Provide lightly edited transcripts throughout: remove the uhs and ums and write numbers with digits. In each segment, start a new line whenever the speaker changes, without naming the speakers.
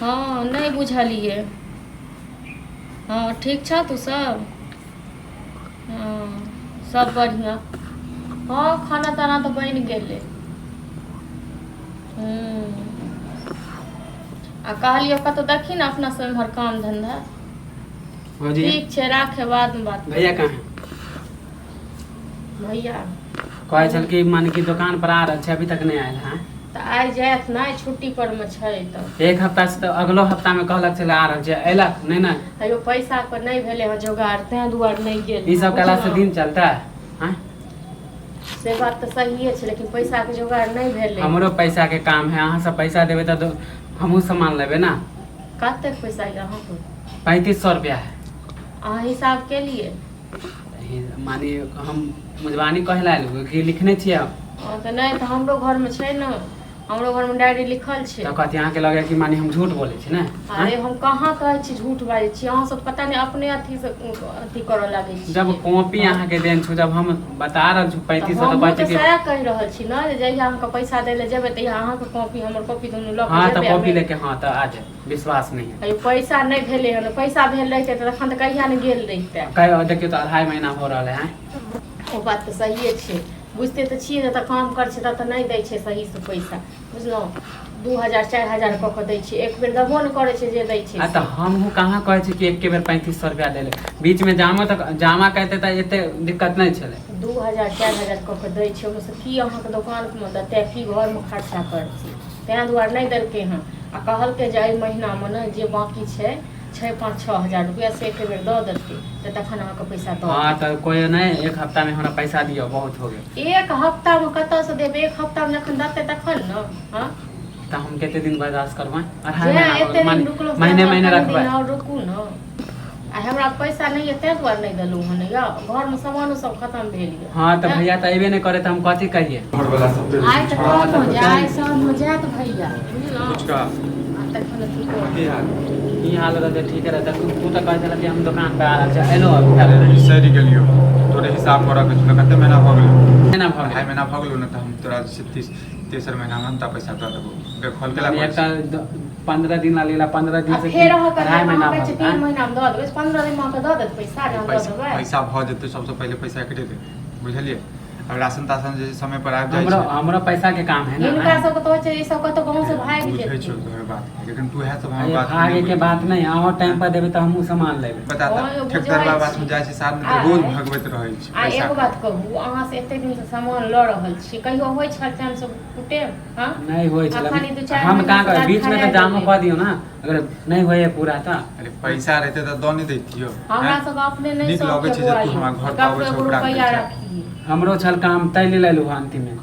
हँ नहि बुझलियै हँ ठीक छह तू सब हँ सब बढ़िआँ हँ खाना ताना तऽ बनि गेलै हूँ आ कहलियौ कतहु देखी ने अपना सब एम्हर काम धन्धा
भौजी
ठीक छै राखे बादमे बात
भैया कहाँ है?
भैया
कहै छल कि माने कि दोकान पर आ रहल छै, अभी तक नहि आयल है।
तऽ आइ जायत नहि, छुट्टी पर मे छै तऽ।
एक हफ्ता से तऽ अगलो हफ्ता में कहलक छलै आ रहल छै, अयलक नहि ने।
तैयो पैसा पर नहि भेलै हँ जोगाड़, तें दुआरे नहि गेल।
ई सब कहला से दिन चलता है? आँय?
से बात तऽ सहिए छै, लेकिन पैसा के जोगाड़ नहि भेलै।
हमरो पैसा के काम है, अहाँ सब पैसा देबै तऽ हमहूँ सामान लेबै ने।
कतेक पैसा यऽ अहाँके?
3500 रुपया है।
अहाँ हिसाब केलियै?
माने हम मुजबानी कहै लए आयल कि लिखने छियै हम।
हँ तऽ नहि तऽ हमरो घरमे छै ने, हमरो घरमे डायरी लिखल छै।
तऽ कहती अहाँके लगैए कि माने हम झूठ बोलै छी ने?
अरे हम कहाँ कहै छी झूठ बाजै छी, अहाँ सब पता नहि अपने अथी से अथी करऽ लागै छी।
जब कॉपी अहाँके देन छौ, जब हम बता रहल छी 3500, तऽ
हमहूँ
कहै
तऽ
छी कि
सएह कहि रहल छी ने जे जहिया अहाँके पैसा दै लए जेबै तहिया अहाँके कॉपी हमर कॉपी दुनू लऽ
हाँ
कऽ
तऽ
जेबै।
कॉपी लेके हाँ तऽ आ जाए, विश्वास नहीं है।
अरे पैसा नहि भेलै हन, पैसा भेल रहितै तऽ तखन तऽ कहिया ने गेल रहितै।
कह देखियौ तऽ 2.5 महीना हो रहल है।
ओ बात तऽ सहिए छै, बुझिते तऽ छियै, जतऽ काम करै छै ततऽ नहि दै छै सहीसँ पैसा, बुझलहुँ? 2000 4000 कऽ कऽ दै छै, एक बेर देबो नहि करै छै जे दै छै।
आ तऽ हमहूँ कहाँ कहै छी कि एके बेर 3500 रुपया दै लए, बीचमे जामो तऽ जामा कहते तऽ एते दिक्कत नहि छलै।
2000 4000 कऽ कऽ दै छै, ओहिसँ की अहाँके दोकानमे देतै, की घरमे खर्चा करतै? ताहि दुआरे नहि देलकै हँ। आ कहलकै जे एहि महीनामे ने जे बाँकी छै छै 5 6 हजार रुपैआ, से एके बेर दऽ देतै तऽ तखन अहाँके पैसा दऽ
हाँ
देत।
तऽ कोइ नहि, एक हफ्तामे हमरा पैसा दिअ, बहुत हो गेल।
एक हफ्तामे कतऽसँ देब? एक हफ्तामे जखन देतै तखन ने। हँ
तऽ हम कते दिन बर्दाश्त करबै? 2.5
जे
महीना हो
एते
गेल।
दिन
माने
रुकलहुँ से
महीने
हमरा
महीने
कनि दिन
रखबै।
आओर रुकू ने। आ हमरा पैसा नहि यऽ ताहि दुआरे नहि देलहुँ हन, यऽ घरमे सामानो सब खतम भेल यऽ।
हाँ तऽ भैया तऽ अयबे नहि करे तऽ हम कथी कहियै?
घरवला सब पे
आइ तऽ कहलहुँ जे आइ साँझमे जायत भैया, बुझलहुँ?
पुचका।
आ तखन अथी करब।
की हाल?
की हाल रहतै, ठीक रहतै। तू तऽ कहै छल कि हम दोकान पे आ रहल छी, एलहुँ अभी तक?
बिसरि गेलियौ, तोरे हिसाब करऽ के छलौ। कते महीना भऽ गेलौ?
महीना भऽ
2.5
गेल।
महीना भऽ गेलौ ने, तऽ हम तोरा जे छै तेसर महीनामे हम तोरा पैसा दऽ देबौ। देखल केला
माने
करै
एकटा
छी?
15 दिन ला लेला, 15 दिन
आ
से
फेर अहाँके
2.5 महीना
अहाँ कहै
भऽ
छी
गेल।
3
आँय?
महीनामे दऽ देबै, 15 दिनमे अहाँके दऽ देत पैसा जे हम दऽ
पैसा
देबै?
पैसा भऽ जेतै, सबसँ पहिले पैसा एकरे देबै, बुझलियै? आ राशन ताशन जे समय पर आबि जाइ
हमरो
छै।
हमरो पैसा के काम है ना।
हिनका सबके तऽ होइ छै ई सब कतौ गाँव से भागि
बुझै
जेतै।
छियौ तोहर बात, लेकिन तू इएह सब हमर
अरे
बात
भागे के बात नहीं, अहाँ टाइम पर देबै तऽ हमहूँ सामान लेबै।
बता
हँ यौ,
तऽ ठेकदारबा
बुझै
बात
छी।
जाइ छै साथ
आ-
रोज भगबैत रहै छै
आ
पैसा
एगो बात कहू, अहाँ से एते दिन से सामान लऽ रहल छी, कहियो होइ छल टाइम से कुटेब? हँ
नहीं होइ छलै।
अखन ई दू चारि
हम
महीना
कहाँ
से
कहै, बीच में तऽ
धरा
जामो
गेलै।
कऽ दियौ ने, अगर नहीं होइए पूरा तऽ।
अरे पैसा रहते तऽ दऽ नहि दैतियौ?
हमरा
हैं?
सब अपने नहि
नीक
शौक
लगै
है
छै जे
बौआ
तू
यौ।
हमरा घर पर
ककरो
अबै छौ,
एगो
ओकरा
रुपैआ
कहै छै।
रखिए।
हमरो छल काम तै लेल एलहुँ हँ, अंतिममे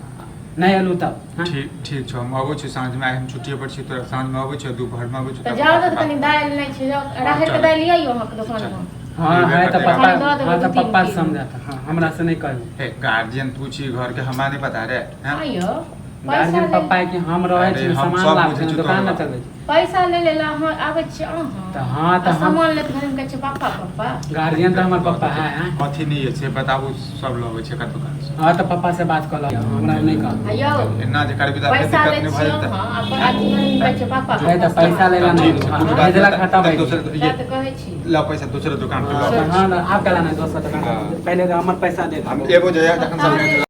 नहि एलहुँ तब हँ?
ठीक ठीक छौ, हम अबै छी साँझमे। आइ हम छुट्टिए पर छी, तोरा साँझमे अबै छी, दुपहरमे अबै छी।
तऽ
तब
जाउ
बात
तऽ कनि
करब।
दालि नहि छै, जाउ राहड़िके
चल।
दालि लिअ यौ अहाँके दोकानमे।
हाँ
लेबे
है तऽ
करतै।
पप्पा
दऽ देबै
हाँ तऽ
दू तीन
पप्पा
किलो।
समझत, हाँ हमरा से नहीं कहू।
हे गार्जियन, तू छी घर के, हमरा नहि पता रे हैं?
आँ यौ पैसा
गार्जियन
ले
पप्पा है कि हम रहै
अरे
छी
हम
सामान
सब
लाबै
बुझै
छी
छी
दोकान
तोहर
न
बात।
चलबै छी।
पैसा ले ले अहाँ आबै छियै अहाँ।
तऽ हाँ
आ
तऽ हम
सामान लेत घरमे कहै छै पापा पापा।
गार्जियन तऽ हमर पप्पा है, हैं?
कथी नहि छै बताबू, सब लबै छै कतौ दुकान से।
हाँ तऽ पप्पा से बात कऽ लिअ, हमरा नहि कह।
आ यौ
एना जे करबी तऽ फेर
पैसा
दिक्कत
लै
नहि भऽ
छियै
जेतै?
अहाँ आ अथी घरमे कहै छै पापा
नहीं तऽ
पापा।
पैसा लेला
ठीक
नहीं
छै,
हाँ,
कोनो बात
भेजलक
नहि।
हँ तब
तऽ
अयली।
दोसर
सएह तऽ कहै छी।
ल पैसा दोसर दुकान पे लऽ
हाँ
लै
हाँ, आब कला नहीं दोसर दुकान,
हाँ।
पहले तऽ हमर पैसा दे।
हम एबो जहिया जखन सब